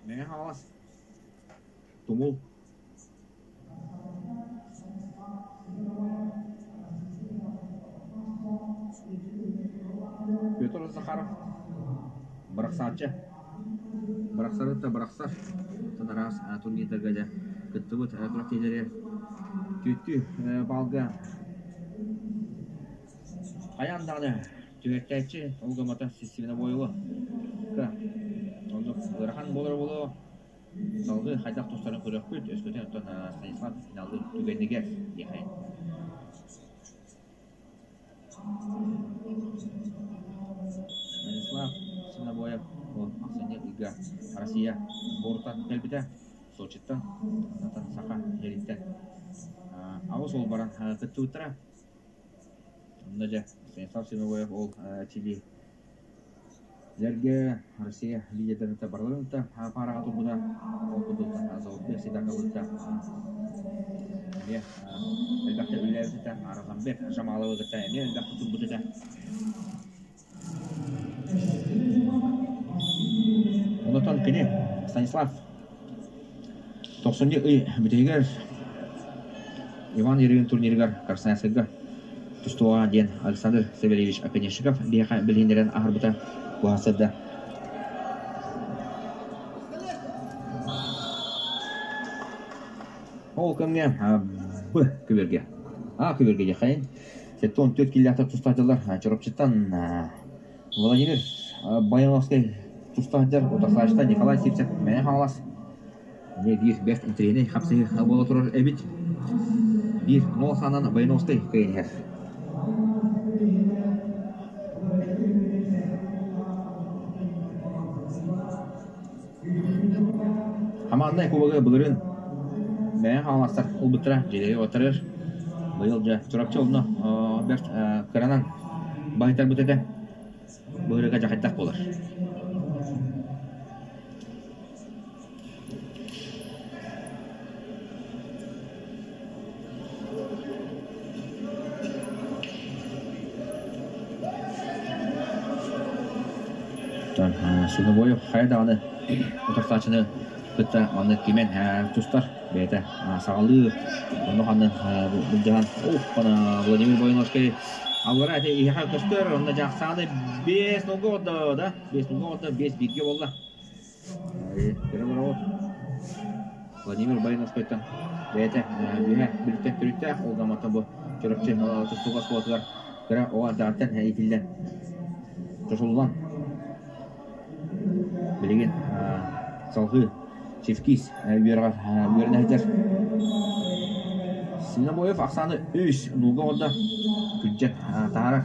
Мэҥэ Хаҥалас Тумул Петр Захаров бырахсааччы бырахсары да бырахсар оттон араас турнирдарга дьэ кыттыбыт күрэхтэһиилэри түөттүү баалга хайаан даҕаны түһэртээччи ол гыммата Свинобоева оннук ыарахан буолара буолуо Салгыы хайдах тустарын көрүөхпүт, өскөтүн оттон Станислав финаллыыр түгэнигэр диэхэй. Станислав Свинобоев ол ахсынньы ыйга Россия сборуттан кэлбитэ, Сочиттан, онтон Саха сириттэн аҕыс уол баран кыттыбыттара. Онно дьэ Станислав Свинобоев ол чили Лэргэ Россия лидердэрин барыларын паараҕа турбута, ол курдук Заурбек Сидакабытта эмиэ элбэхтэ үлэлээбит этэ, Аразамбек Жамаловы кытта эмиэ элбэхтэ турбут этэ. Онтон кини Станислав Тохсунньу ый бүтэһигэр Иван Еревин турнирыгар Красноярскайга тустуоҕа диэн Александр Савельевич Оконешников биһиэхэ билиһиннэрэн аһарбыта уһаасырда. Ол кэмҥэ Б көбүөргэ А көбүөргэ диэххэйин 74 киилээхтэр тустааччылар Чурапчыттан Владимир Баяновскай туста сылдьар утарсааччыта Николай Сивцев Мэҥэ Хаҥалас эмиэ биир бэрт интэриэһинэй хапсыһыы буола турар эбит. Биир нол саанан Баяновскай кыайан иһэр. Хамааннай кубогы былырыын Мэҥэ Хаҥаластар ылбыттара, дьиэлэри уоттарыыр. Быйыл дьэ Чурапчы онно бэрт кыранан баһыйтарбыт этэ. Быһырыга дьахайдах буолар. Свинобоев хайа даҕаны утарсааччыны кытта маннык кимэн тустар бэйэтэ саҕалыыр онно ханна былдьаһан оппана Владимир Боиновскай аллара ити иһэхэ көстөр онно дьаахсааны биэс нолга оҕордо да биэс нолга оҕордо биэс бииргэ буолла Владимир Боиновскайтан бэйэтэ үөһэ бүлүттэн төрүттээх ол гамматтан бу Чурапчы тустууга оскуолатыгар кыра оҕо эрдэҕиттэн иитиллэн чочуллан билигин салҕыы Чевкис үөрэҕэр үөрэнэ сылдьар. Свинобоев ахсааны үс нуулга оҕордо, күрдьэн таһаарар.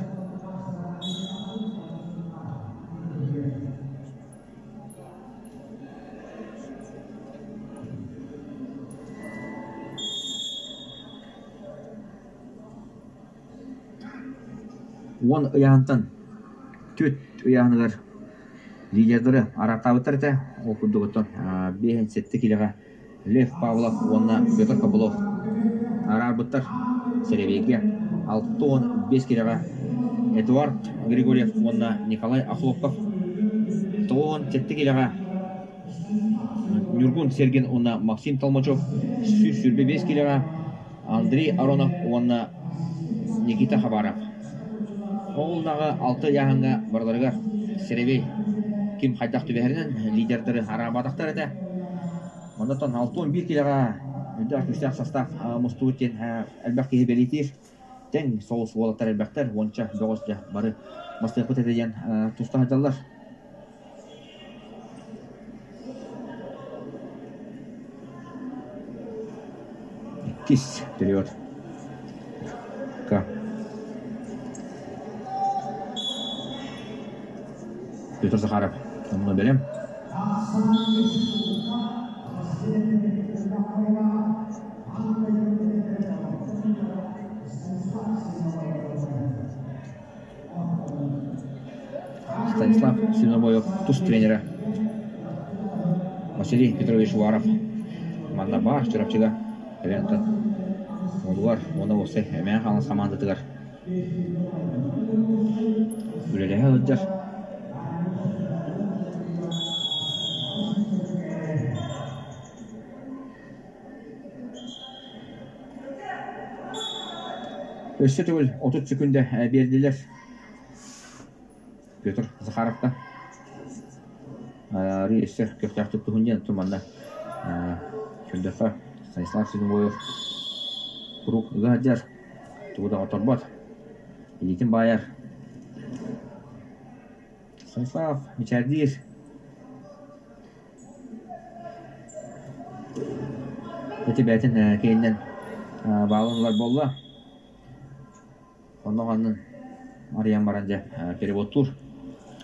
Уон ыйааһынтан түөрт ыйааһыныгар лидердары араартаабыттар этэ. Ол курдук оттон биэһин сэттэ киилэҕэ Лев Павлов уонна Петр Копылов араарбыттар. Сэрэбиэйгэ 65 киилэҕэ Эдуард Григорьев уонна Николай Охлопков 97 киилэҕэ Ньургун Сергин уонна Максим Толмачев 125 киилэҕэ Андрей Аронов уонна Никита Хабаров. Оҕолунааҕы алта ыйааһыҥҥа барыларыгар сэрэбиэй ким хайдах түбэһэринэн лидердары араабатахтар этэ. Онтон 61 киилэҕэ үрдээх күүстээх састаап мустубут диэн элбэх киһи бэлиэтиир. Тэҥ соҕус уолаттар элбэхтэр, уонча бөҕөс дьэ бары бастыахпыт этэ диэн туста сылдьаллар. Иккис период. К. Петр Захаров. Онно бэлэм. Станислав Свинобоев тус тренерэ Василий Петрович Уаров манна баар Чурапчыга кэлэн уолугар уонна уопсай Эмээн Хаҥалас хамаандатыгар үлэлэһэ сылдьар. Өссө төгүл 30 секунда биэрдилэр Петр Захаровка. Арыы өссө көхтөөхтүк туһун диэн манна көрдөххө Станислав Свинобоев куруук ыга сылдьар, тугу да оторбот, илиитин баайар. Станислав мичээрдиир. Ити бэйэтин киһинэн баалын ылар буолла. Онно ханнын арыйан баран дьэ переводтуур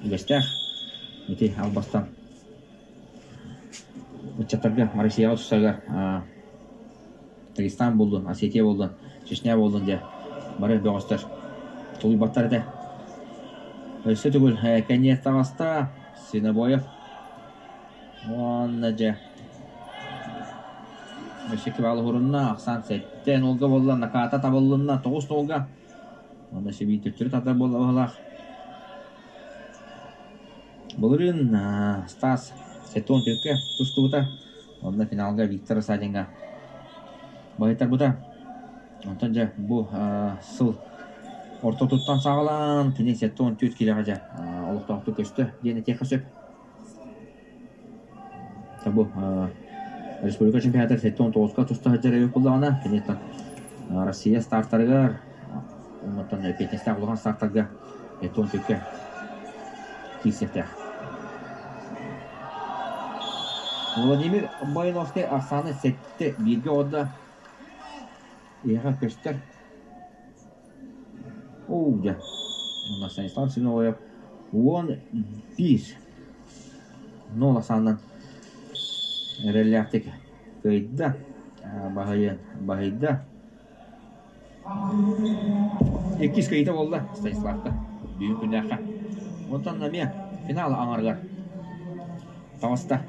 үгэстээх. Ити албастан ыччаттарга Россияҕа тустарга Дагестан буоллун, Осетия буоллун, Чечня буоллун дьэ бары бөҕөстөр тулуйбаттар этэ. Өссө төгүл кэнниэ таҕыста Свинобоев уонна дьэ өссө кыбаал уһурунна, ахсаан сэттэ нолга буолла, накаата табыллынна 9 нолга. Уонна сибии төттөрү тардар буолла быһыылаах. Былырыын Стас 74-кэ тустубута. Онно финалга Виктор Рассадиҥҥа баһыйтарбыта. Онтон дьэ бу сыл ортотуттан саҕалаан кини 74 киилэҕэ дьэ олохтоохтук көстө диэн этиэххэ сөп. Бу республика чемпионатыгар 79-ка туста сылдьар эбит буоллаҕына, киниттэн Россия стартарыгар, онтон эппиэтинэстээх улахан стартарга 74-кэ киирсиэхтээх. Владимир Бойновскай ахсааны сэттэ бииргэ оҕордо. Эһиэхэ көстөр. Оо, дьэ. Уонна Станислав Семеновев 11 нол ахсаанынан эрэллээхтик кыайда, баһыйан баһыйда. Иккис кыайыыта буолла Станиславка бүгүн күннээххэ. Онтон эмиэ финал аҥарыгар таҕыста.